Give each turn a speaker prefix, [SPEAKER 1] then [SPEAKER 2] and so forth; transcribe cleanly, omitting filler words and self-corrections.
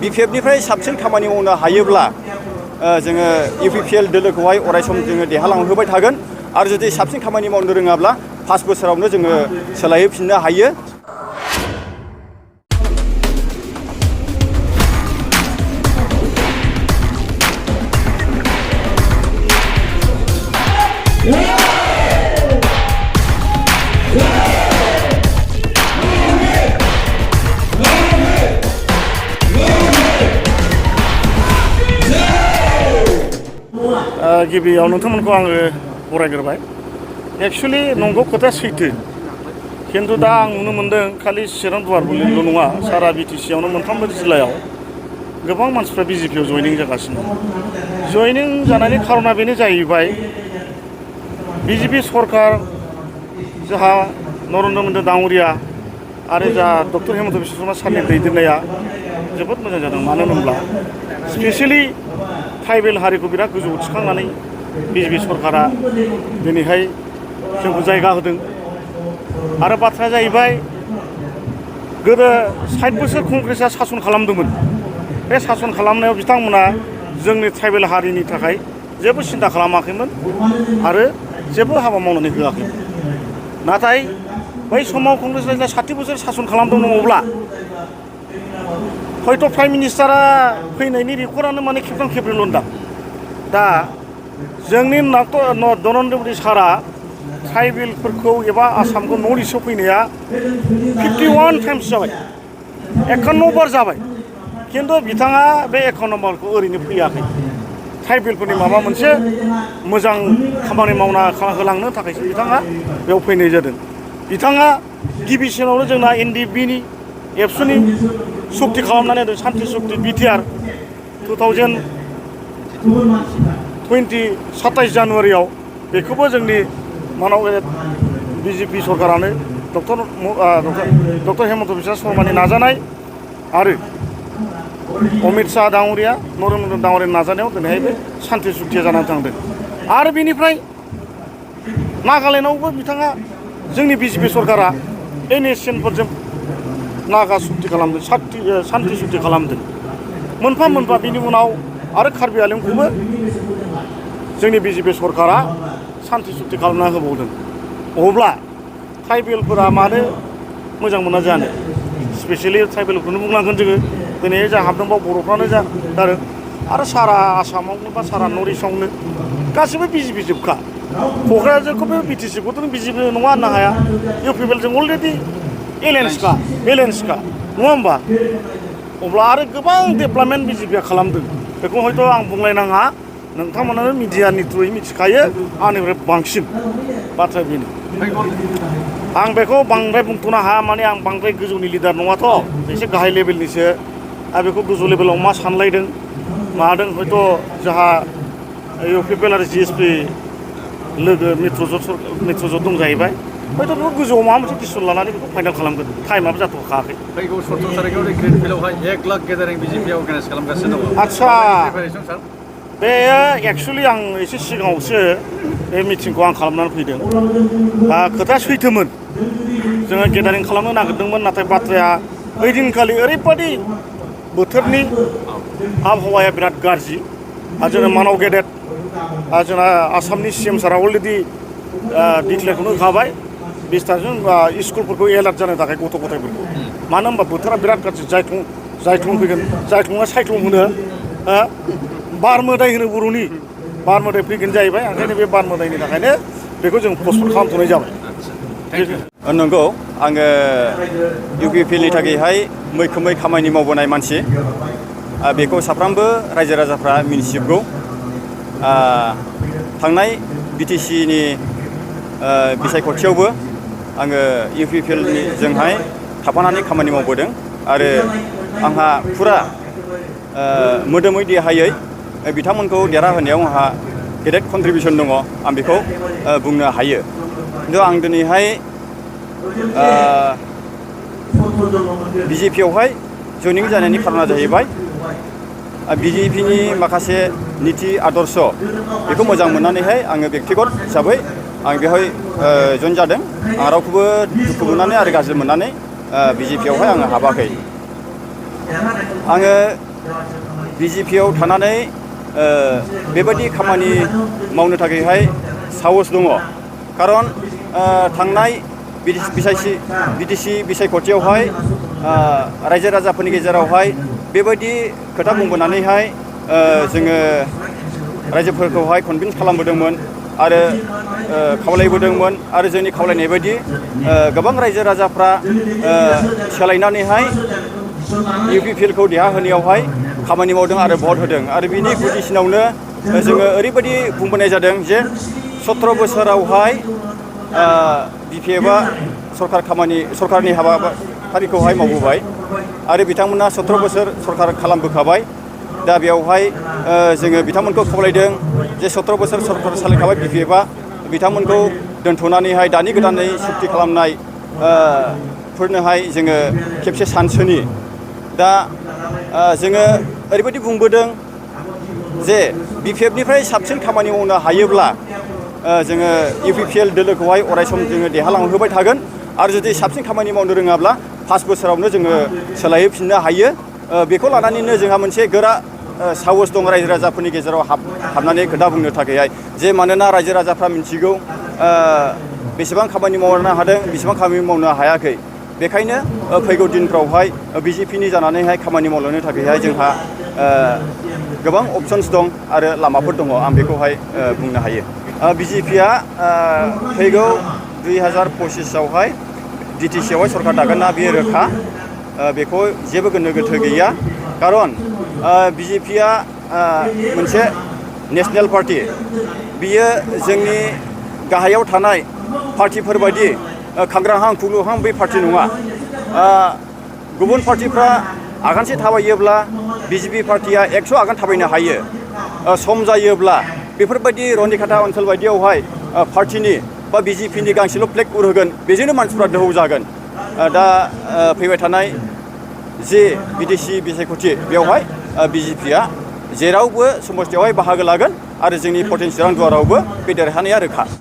[SPEAKER 1] बिपिएफनिफ्राय साबसिन खामानि मावनो हायोब्ला जोङो इउपिपिएल दोलोखौहाय अरायसम जोङो देरहालांहोबाय थागोन आरो जुदि साबसिन खामानि मावनो रोङाब्ला 5 बोसोरावनो जोङो सोलायहोफिननो हायो।
[SPEAKER 2] गिबियाव नोंथांमोनखौ आङो बरायग्रोबाय। एक्चुअली नंगौ खोथाया सैथो, खिन्थु दा आं नुनो मोनदों खालि चिरां दुवारगुरिल' नङा, सारा बिटिसियावनो मोनफ्रोमबो जिल्लायाव गोबां मानसिफ्रा बिजेपिआव जयनिं जागासिनो। जयनिं जानायनि खारना बेनो जाहैबाय बिजेपि सरकार जोंहा नरेन्द्र मदि दाङ'रिया आरो जा डक्टर हेमन्त बिश्व शर्मा सारनि दैदेननाया जोबोद मोजां जादों। मानो होनोब्ला स्पेसियेलि ट्राइबेल हारिखौ बिराद गोजौआव थिखांनानै बिजेपि सरकारा दिनैहाय जोंखौ जायगा होदों। आरो बाथ्राया जाहैबाय गोदो 60 बोसोर कंग्रेसआ सासन खालामदोंमोन। बे सासन खालामनायाव बिथांमोना जोंनि ट्राइबेल हारिनि थाखाय जेबो सिन्था खालामाखैमोन आरो जेबो हाबा मावनानै होआखैमोन। नाथाय बै समाव कंग्रेस रायजोआ 60 बोसोर सासन खालामदोंमोन, अब्ला हयथ' प्राइम मिनिस्टारा फैनायनि रेकर्डआनो माने खेबथाम खेबब्रैल' होनदां। दा जोंनि नरेन्द्र मदि सारा ट्राइबेलफोरखौ एबा आसामखौ नर्थ इस्टआव फैनाया 51 टाइम्स जाबाय, 51 बार जाबाय। खिन्थु बिथाङा बे 51 बारखौ ओरैनो फैयाखै। ट्राइबेलफोरनि माबा मोनसे मोजां खामानि मावना होलांनो थाखायसो बिथाङा बेयाव फैनाय जादों। बिथाङा गिबिसिनावनो जोंना एनडिएफबिनि एबसुनि सक्ति खालामनानै होदों, सान्ति सक्ति बिटिआर 27 जानुवारियाव। बेखौबो जोंनि मानाव बिजेपि सरकारानो डक्टर हेमन्त बिश्व शर्मानि नाजानाय आरो अमित शाह दाङ'रिया नरेन्द्र मदि दाङ'रियानि नाजानायाव दिनैहाय बे सान्ति सक्तिया जानानै थांदों। आरो बेनिफ्राय नागालेण्डआवबो बिथाङा जोंनि बिजेपि सरकारा एनएसएनफोरजों नागा सक्ति खालामदों, सान्ति सक्ति खालामदों मोनफा मोनफा। बिनि उनाव आरो कार्बि आंलंखौबो जोंनि बिजेपि सरकारा सान्ति सक्ति खालामना होबावदों। अब्ला ट्राइबेलफोरा मानो मोजां मोना जानो? स्पेसियेलि ट्राइबेलखौनो बुंनांगोन जोङो। दिनै जा हाबदोंबा बर'फ्रानो जादों आरो सारा आसामावनो बा सारा नर्थ इस्टआवनो गासिबो बिजेपि जोबखा। क'क्राझारखौबो बिटिसिखौथ' बिजेपि नङा होननो हाया। इउपिपिएलजों अलरेडि बेलेन्सखा नङा होमबा? अब्ला आरो गोबां डेभेलपमेन्ट बिजेपिया खालामदों। बेखौ हयथ' आं बुंलायनाङा, नोंथांमोनानो मिडियानि थ्रुयै मिथिखायो आंनिफ्राय बांसिन। बाथ्राया बेनो। आं बेखौ बांद्राय बुंथ'नो हाया, माने आं बांद्राय गोजौनि लिडार नङाथ', एसे गाहाय लेभेलनिसो। आरो बेखौ गोजौ लेभेलाव मा सानलायदों मादों, हयथ' जोंहा इउपिपिएल आरो जिएसपि लोगो मित्रजों दं जाहैबाय। हयथ' बेखौ गोजौआव माबा मोनसे डिसिसन लानानै बेखौ फाइनाल खालामगोन। टाइमाबो जाथ'खायाखै।
[SPEAKER 3] फैगौ 17 तारिखआव ग्रिन फिल्डआवहाय 1 लाख गेदारिं बिजेपिआ अर्गानाइज खालामगासिनो दङ।
[SPEAKER 2] आदसा, बेयो एक्सुवेलि आं एसे सिगाङावसो बे मिटिंखौ आं खालामनानै फैदों। खोथाया सैथोमोन, जोङो गेदारिं खालामनो नागिरदोंमोन। नाथाय बाथ्राया ओइदिनखालि ओरैबादि बोथोरनि आबहावाया बिराद गाज्रि। आरो जोङो मानाव गेदेर जोंना आसामनि सिएम सारा अलरेडि डिक्लेयारखौनो होखाबाय 20 तारिखजों स्कुलफोरखौ एलार्ट जानो थाखाय गथ' गथायफोरखौ। मानो होनबा बोथोरा बिराद गाज्रि। जायख्लं फैगोन, जायख्लङा साइक्ल'न होनो, बार मोदाय होनो बर'नि। बार मोदाय फैगोन जाहैबाय। ओंखायनो बे बार मोदायनि थाखायनो बेखौ जों पस्टपन खालामथ'नाय जाबाय।
[SPEAKER 1] नंगौ, आङो इउपिपिएलनि थाखायहाय मैखोमै खामानि मावबोनाय मानसि। बेखौ साफ्रोमबो रायजो राजाफ्रा मिन्थिजोबगौ। थांनाय बिटिसिनि बिसायख'थियावबो आङो इउपिपिएलजोंहाय थाफानानै खामानि मावबोदों आरो आंहा फुरा मोदोमै देहायै बिथांमोनखौ देरहाहोनायाव आंहा गेदेर कन्ट्रिबिउसन दङ, आं बेखौ बुंनो हायो। खिन्थु आं दिनैहाय बिजेपिआवहाय जयनिं जानायनि खारना जाहैबाय बिजेपिनि माखासे निति आदर्श बेखौ मोजां मोननानैहाय आङो बेक्तिगत हिसाबै आं बेवहाय जइन जादों। आं रावखौबो दुखु मोननानै आरो गाज्रि मोननानै बिजेपिआवहाय आङो हाबाखै। आङो बिजेपियाव थानानै बेबायदि खामानि मावनो थाखायहाय साहस दङ खारन थांनाय बिटिसि बिसायख'थियावहाय रायजो राजाफोरनि गेजेरावहाय बेबायदि खोथा बुंबोनानैहाय जोङो रायजोफोरखौहाय कनभिन्स खालामबोदोंमोन आरो खावलायबोदोंमोन आरो जोंनि खावलायनाय बायदि गोबां रायजो राजाफ्रा सोलायनानैहाय UPPLखौ देरहाहोनायावहाय खामानि मावदों आरो भट होदों आरो बिनि गुदिसिनावनो जोङो ओरैबायदि बुंबोनाय जादों जे 17 बोसोरावहाय BPFआ सरकारनि हाबाफारिखौहाय मावबोबाय आरो बिथांमोना 17 बोसोर सरकार खालामबोखाबाय दा बेयावहाय जोङो बिथांमोनखौ खावलायदों जे 17 बोसोर सरकार सालायखाबाय BPFआ बिथांमोनखौ दोनथ'नानैहाय दानि गोदानै सुक्ति खालामनाय फोरनोहाय जोङो खेबसे सानसोनि दा जोङो ओरैबायदि बुंबोदों जे BPFनिफ्राय साबसिन खामानि मावनो हायोब्ला जोङो UPPL दोलोखौहाय अरायसम जोङो देरहालांहोबाय थागोन आरो जुदि साबसिन खामानि मावनो रोङाब्ला 5 बोसोरावनो जोङो सोलायहोफिननो हायो बेखौ लानानैनो जोंहा मोनसे गोरा साहस दं रायजो राजाफोरनि गेजेराव हाबनानै खोथा बुंनो थाखायहाय जे मानोना रायजो राजाफ्रा मिथिगौ बेसेबां खामानि मावनो हादों बेसेबां खामानि मावनो हायाखै बेखायनो फैगौ दिनफ्रावहाय BJPनि जानानैहाय खामानि मावलांनो थाखायहाय जोंहा गोबां अपसन्स दं आरो लामाफोर दङ आं बेखौहाय बुंनो हायो BJPआ फैगौ 2025आवहाय DTCआवहाय सरकार दागोनना बेयो रोखा बेखौ जेबो गोनो गोथो गैया खारन BJPआ मोनसे नेशनेल पार्टि बियो जोंनि गाहायाव थानाय पार्टिफोर बायदि खांग्राहां खुग्लुहां बे पार्टि नङा गुबुन पार्टिफ्रा आगानसे थाबायोब्ला BJP पार्टिया 100 आगान थाबायनो हायो सम जायोब्ला बेफोरबायदि रनिखाटा ओनसोल बायदियावहाय पार्टिनि बा BJPनि गांसेल' फ्लेग उरहोगोन बेजोंनो मानसिफ्रा दोहौ जागोन दा फैबाय थानाय जे बिदेशि बिसायख'थि बेवहाय BJPआ जेरावबो समस्थियावहाय बाहागो लागोन आरो जोंनि पटेन चिरां दुवारावबो बे देरहानाया रोखा